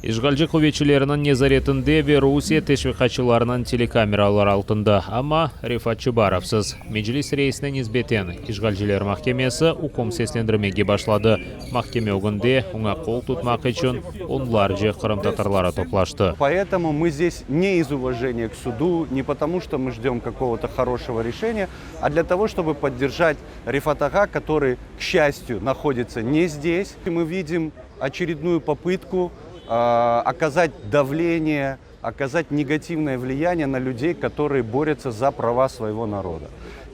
İşğalci quvetçileriniñ nezaretinde ve Rusiye teşviqatçılarınıñ telekameraları altında, amma Refat Çubarovsız, Meclis reisine nisbeten işğalciler mahkemesi üküm seslendirmege başladı. Mahkeme ögünde oña qol tutmaq içün onlarca qırımtatarları toplaştı. Poetomu mı zdes ne iz uvajeniya k sudu, ne potomu, çto mı jdem kakogo-to horoşego reşeniya, a dlâ togo, çtobı podderjat Refat ağa, kotorıy, k şçastyu, nahoditsâ ne zdes. Mı vidim oçerednuyu popıtku okazat davleniye, okazat negativnoye vliyaniye na lüdey, kotorıye borötся za prava svoyego naroda.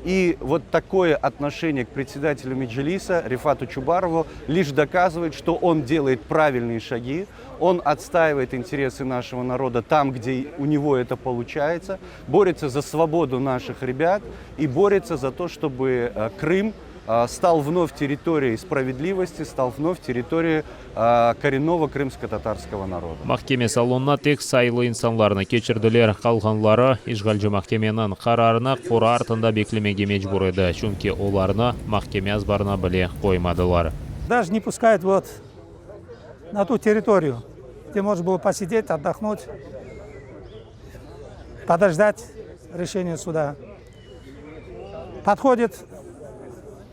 I vot takoye otnoşeniye k predsedatelyu Meclisa Refatu Çubarovu liş dokazıvayet, çto on delayet pravilnıye şagi, on otstayivayet interesı našego naroda tam, gde u nego eto poluçayetsâ, borötsâ za svobodu naših rebât i borötsâ za to, çtobı Krım stal vnov territoriyey spravedlivosti, stal vnov territoriyey korennogo krımsko-tatarskogo naroda. Mahkeme salonına tek sayılı insanlarnı keçirdiler, qalğanları işğalci mahkemeniñ qararını qora artında beklemege mecbur edi, çünki olarnı mahkeme azbarına bile qoymadılar. Даже не пускают вот на ту территорию, где можно было посидеть, отдохнуть, подождать решения суда. Подходит,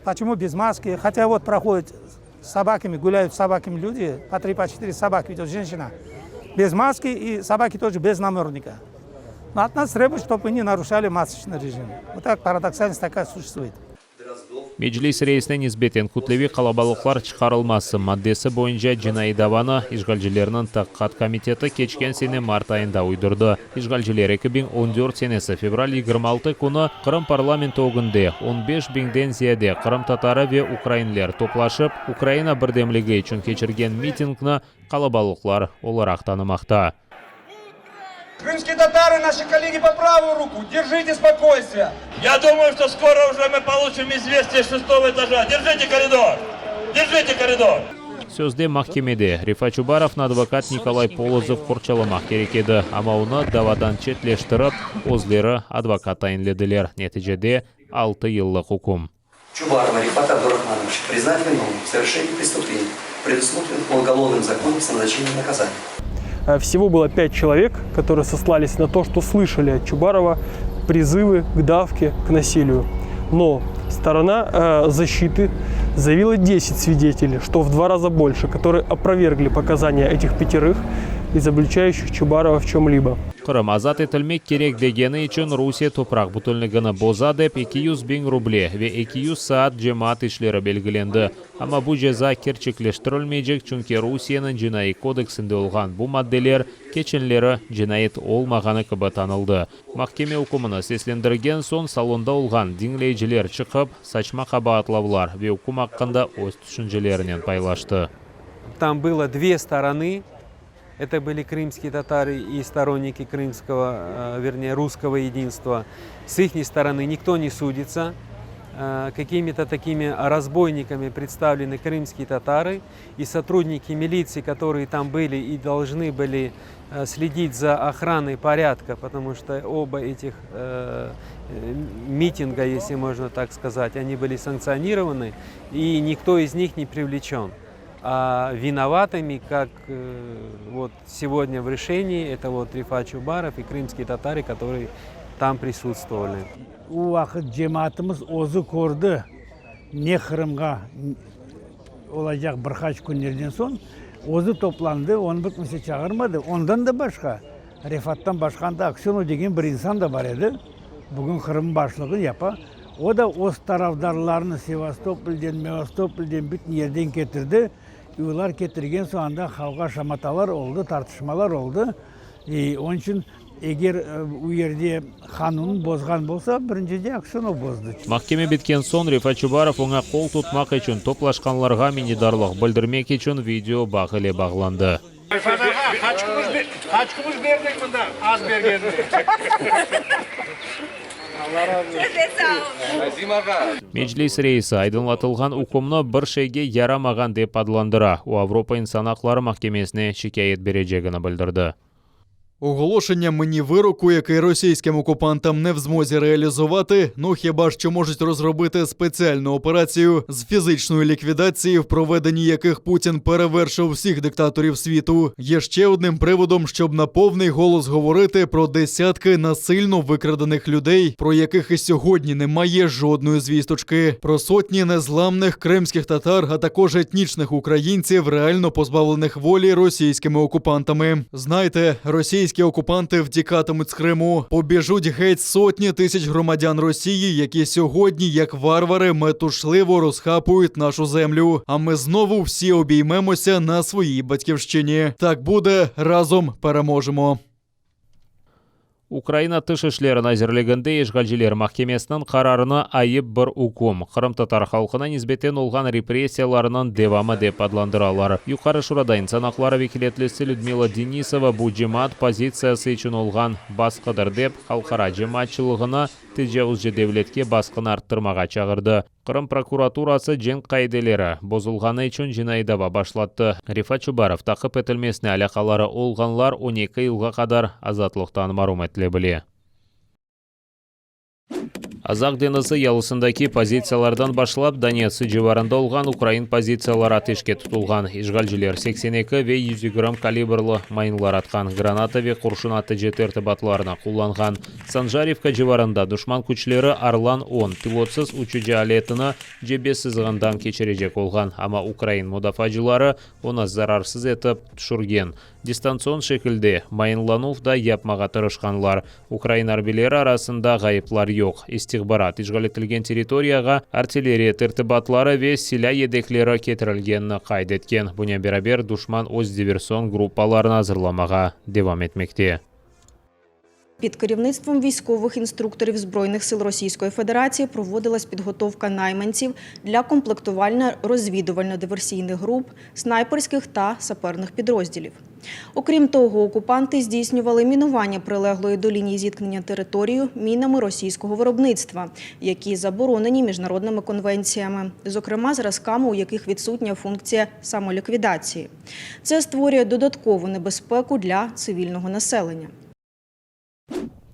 почему без маски, хотя вот проходит с собаками, гуляют с собаками люди, по три, по четыре собаки ведет женщина, без маски и собаки тоже без намордника. Но от нас требуют, чтобы мы не нарушали масочный режим. Вот так парадоксальность такая существует. Meclis reisine nisbeten kütleviy qalabalıqlar çıqarılması maddesi boyunca cinaiy davanı işğalcilerniñ Taqiqat komiteti keçken sene mart ayında uydurdı. İşğalciler 2014 senesi fevral 26 künü Qırım parlamenti ögünde 15 biñden ziyade qırımtatarı ve ukrainler toplaşıp, Ukraina birdemligi içün keçirgen mitingni qalabalıqlar olaraq tanımaqta. Крымские татары, наши коллеги по правую руку, держите спокойствие! Я думаю, что скоро уже мы получим известие с шестого этажа. Держите коридор! Держите коридор! Sözde mahkemede Refat Çubarovnı advokat Nikolay Polozov qorçalamaq kerek edi, amma onı davadan çetleştirip, özleri advokat tayinlediler. Neticede, 6 yıllıq üküm. Çubarova Refata Abdurahmanoviça priznat vinovnim v soverşenii prestuplenii, predusmotrennih Уголовным законом с назначением наказания. Всего было пять человек, которые сослались на то, что слышали от Чубарова призывы к давке, к насилию. Но сторона защиты заявила 10 свидетелей, что в два раза больше, которые опровергли показания этих пятерых, изобличающих Чубарова в чем-либо. Qırım azat etilmek kerek degeni içün Rusiye topraq bütünligini boza dep 200 biñ ruble ve 200 saat cemaat işleri belgilendi. Amma bu ceza kerçekleştirilmeycek, çünki Rusiyeniñ Cinaiy kodeksinde olğan bu maddeler keçenleri cinayet olmağanı kibi tanıldı. Mahkeme ükümini seslendirgen soñ salonda olğan diñleyiciler çıqıp, saçma qabaatlavlar ve üküm aqqında öz tüşüncelerinen paylaştı. Там было две стороны. Это были крымские татары и сторонники крымского, вернее, русского единства. С их стороны никто не судится. Какими-то такими разбойниками представлены крымские татары и сотрудники милиции, которые там были и должны были следить за охраной порядка, потому что оба этих митинга, если можно так сказать, они были санкционированы, и никто из них не привлечен. А виноватыми, как вот сегодня в решении, это вот Рифат Чубаров и крымские татары, которые там присутствовали. O vaqıt cemaatımız özü kördi, ne Qırımğa olacaq bir qaç künlerden soñ, özü toplandı, onı bir kimse çağırmadı. Ondan da başqa, Refattan başqa anda Aksönov degen bir insan da bar edi, bugün Qırım başlığı yapa. O da öz tarafdarlarını Sevastopolden, Mevastopolden, bütün yerden ketirdi. I olar ketirgen soñ anda qavğa şamatalar oldı, tartışmalar oldı. I onıñ içün eger u yerde qanun bozğan bolsa, birincide Aksönov bozdı. Mahkeme bitken soñ Refat Çubarov oña qol tutmaq içün toplaşqanlarğa minnetdarlıq bildirmek içün video bağ ile bağlandı. Refat ağa, qaç kumuş, qaç kumuş berdiñ mında az bergenine? Allah razı olsun. Nazim ağa. Meclis reisi aydınlatılğan ükümni bir şeyge yaramağan dep adlandıra. O, Avropa insan aqları mahkemesine şikâyet berecegini bildirdi. Оголошення мені вироку, який російським окупантам не в змозі реалізувати, ну хіба що можуть розробити спеціальну операцію з фізичної ліквідації, в проведенні яких Путін перевершив всіх диктаторів світу, є ще одним приводом, щоб на повний голос говорити про десятки насильно викрадених людей, про яких і сьогодні немає жодної звісточки, про сотні незламних кримських татар, а також етнічних українців, реально позбавлених волі російськими окупантами. Знайте, російські окупанти втікатимуть з Криму, побіжуть геть сотні тисяч громадян Росії, які сьогодні, як варвари, метушливо розхапують нашу землю. А ми знову всі обіймемося на своїй батьківщині. Так буде разом переможемо. Ukraina Tış işler nazirliginde işğalciler mahkemesiniñ qararını ayıp bir üküm, qırımtatar halqına nisbeten olğan repressiyalarnıñ devamı dep adlandıralar. Yuqarı Şurada insan aqları vekâletlisi Lüdmila Denisova bu cemaat pozitsiyası içün olğan basqıdır dep, halqara cemaatçılığını tecavuzcı devletke basqını arttırmağa çağırdı. Qırım prokuraturası cenk qaideleri bozulğanı içün cinaiy dava başlattı. Refat Çubarov taqip etilmesine alâqaları olğanlar 12 yılğa qadar azatlıqtan marum etile bile. Azaq deñizi yalısındaki pozitsiyalardan başlap Donets civarında olğan ukrain pozitsiyaları ateşke tutulğan. İşğalciler 82 ve 120 kalibrli mayınlar atqan, granata ve qurşun atıcı tertibatlarını qullanğan. Sanjarivka civarında duşman küçleri Orlan-10 pilotsız uçucı aletini cebe sızığından keçirecek olğan, amma ukrain mudafaacıları onı zararsız etip tüşürgen. Distantsion şekilde mayınlanuv da yapmağa tırışqanlar. Ukrain arbiyleri arasında ğayıplar yoq. İstihbarat işğal etilgen territoriyağa artilleriya tertibatları ve silâ yedekleri ketirilgenini qayd etken. Bunen beraber duşman öz diversion gruppalarını azırlamağa devam etmekte. Під керівництвом військових інструкторів Збройних сил Російської Федерації проводилась підготовка найманців для комплектування розвідувально-диверсійних груп, снайперських та саперних підрозділів. Окрім того, окупанти здійснювали мінування прилеглої до лінії зіткнення територію мінами російського виробництва, які заборонені міжнародними конвенціями, зокрема зразками, у яких відсутня функція самоліквідації. Це створює додаткову небезпеку для цивільного населення.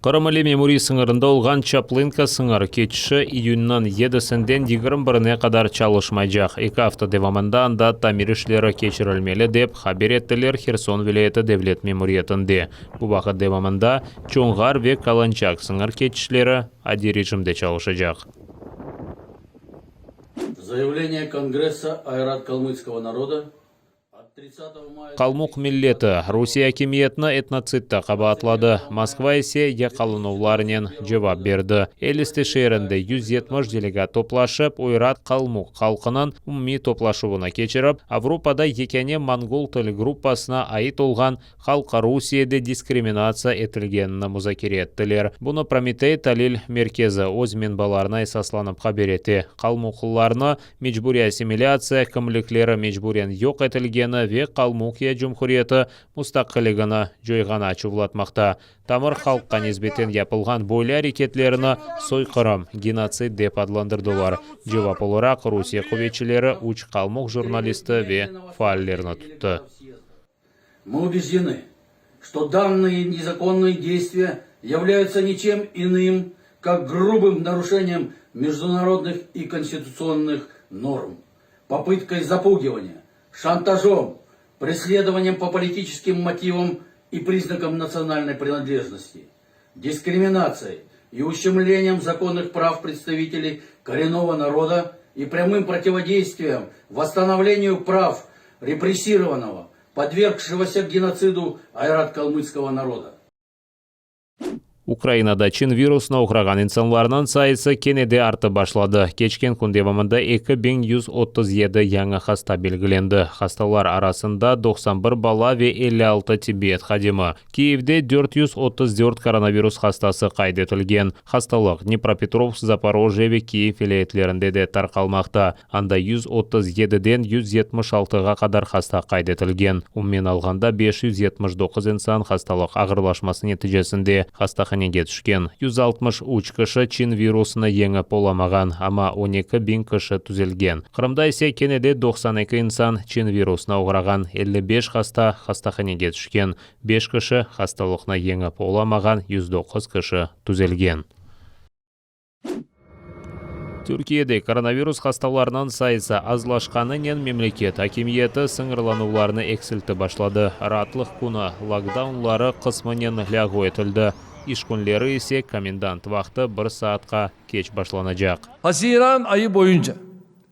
Qırım ile memuriy sıñırında olğan Çaplınka sıñır keçişi iyünniñ yedisinden 21-ine qadar çalışmaycaq. Eki afta devamında anda tamir işleri keçirilmeli, dep haber ettiler Herson vilâyeti devlet memuriyetinde. Bu vaqıt devamında Çonğar ve Kalançak sıñır keçişleri adiy rejimde çalışacaq. Заявление Конгресса Ойрат-Калмыцкого народа от 30 мая Qalmuq milleti Rusiye akimiyetini etnotsidde qabaatladı, Moskva ise yaqalanuvlarnen cevap berdi. Elista şeerinde 170 delegat toplaşıp, Oyrat qalmuq halqınıñ umumiy toplaşuvını keçirip, Avropada yekâne mongol til gruppasına ait olğan halq Rusiyede diskriminatsiya etilgenini muzakere ettiler. Bunı Prometey talil merkezi öz menbalarına esaslanıp haber ete. Qalmuqlarnı mecburiy assimilâtsiya, kimlikleri mecburen yoq etilgeni ve Qalmuqiya Cumhuriyeti mustaqilligini coyğanı açuvlatmaqta. Tamır halqqa nisbeten yapılğan böyle areketlerni soyqırım, genotsid dep adlandırdılar. Cevap olaraq Rusiye quvetçileri üç qalmuq jurnalisti ve faallerini tuttı. Мы убеждены, что данные незаконные действия являются ничем иным, как грубым нарушением международных и конституционных норм, попыткой запугивания, шантажом, преследованием по политическим мотивам и признакам национальной принадлежности, дискриминацией и ущемлением законных прав представителей коренного народа и прямым противодействием восстановлению прав репрессированного, подвергшегося геноциду ойрат-калмыцкого народа. Ukrainada Çin virusına oğrağan insanlarnıñ sayısı kene de artıp başladı. Keçken kün devamında 2137 yañı hasta belgilendi. Hastalar arasında 91 bala ve 56 tibbiyet hadimi. Kiyevde 434 koronavirus hastası qayd etilgen. Hastalıq Dnepropetrovsk, Zaporojye ve Kiyev vilâyetlerinde de tarqalmaqta. Anda 137-den 176-ğa qadar hasta qayd etilgen. Umumen alğanda 579 insan hastalıq ağırlaşması neticesinde hastahanege. hastahanege tüşken. 163 kişi Çin virusını yeñip olamağan, amma 12 biñ kişi tüzelgen. Qırımda ise kene de 92 insan Çin virusına oğrağan, 55 hasta hastahanege tüşken, 5 kişi hastalıqnı yeñip olamağan, 109 kişi tüzelgen. Türkiyede koronavirus hastalarınıñ sayısı azlaşqanınen memleket akimiyeti sıñırlanuvlarnı eksiltip başladı. Raatlıq künü lokdaunları qısmınen lâğu etildi. İş künleri ise komendant vaqtı bir saatqa keç başlanacaq. Haziran ayı boyunca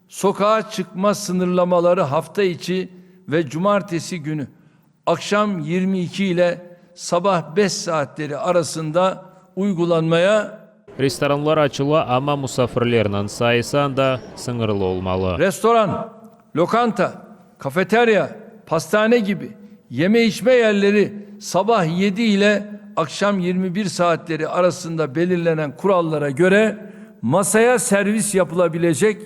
sokağa çıkma sınırlamaları hafta içi ve cumartesi günü akşam 22 ile sabah 5 saatleri arasında uygulanmaya Restoranlar açıla, amma musafirlerniñ sayısı anda sıñırlı olmalı. Restoran, lokanta, kafeterya, pastane gibi yeme içme yerleri sabah 7 ile akşam 21 saatleri arasında belirlenen kurallara göre masaya servis yapılabilecek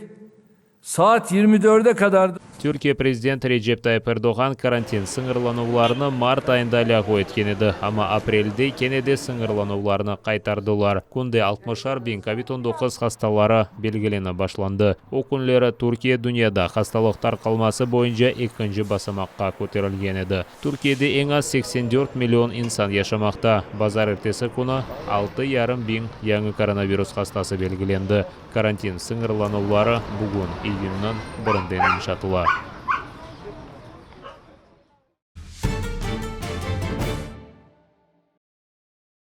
saat 24'e kadar Türkiye prezidenti Recep Tayyip Erdoğan karantin sıñırlanuvlarını mart ayında lâğu etken edi, amma aprelde kene de sıñırlanuvlarnı qaytardılar. Künde 60-ar biñ COVID-19 hastaları belgilenip başlandı. O künleri Türkiye dünyada hastalıq tarqalması boyunca ekinci basamaqqa köterilgen edi. Türkiyede eñ az 84 million insan yaşamaqta. Bazarertesi künü 6,5 biñ yañı koronavirus hastası belgilendi. Karantin sıñırlanuvları bugün, iyünniñ birinden yımşatıla.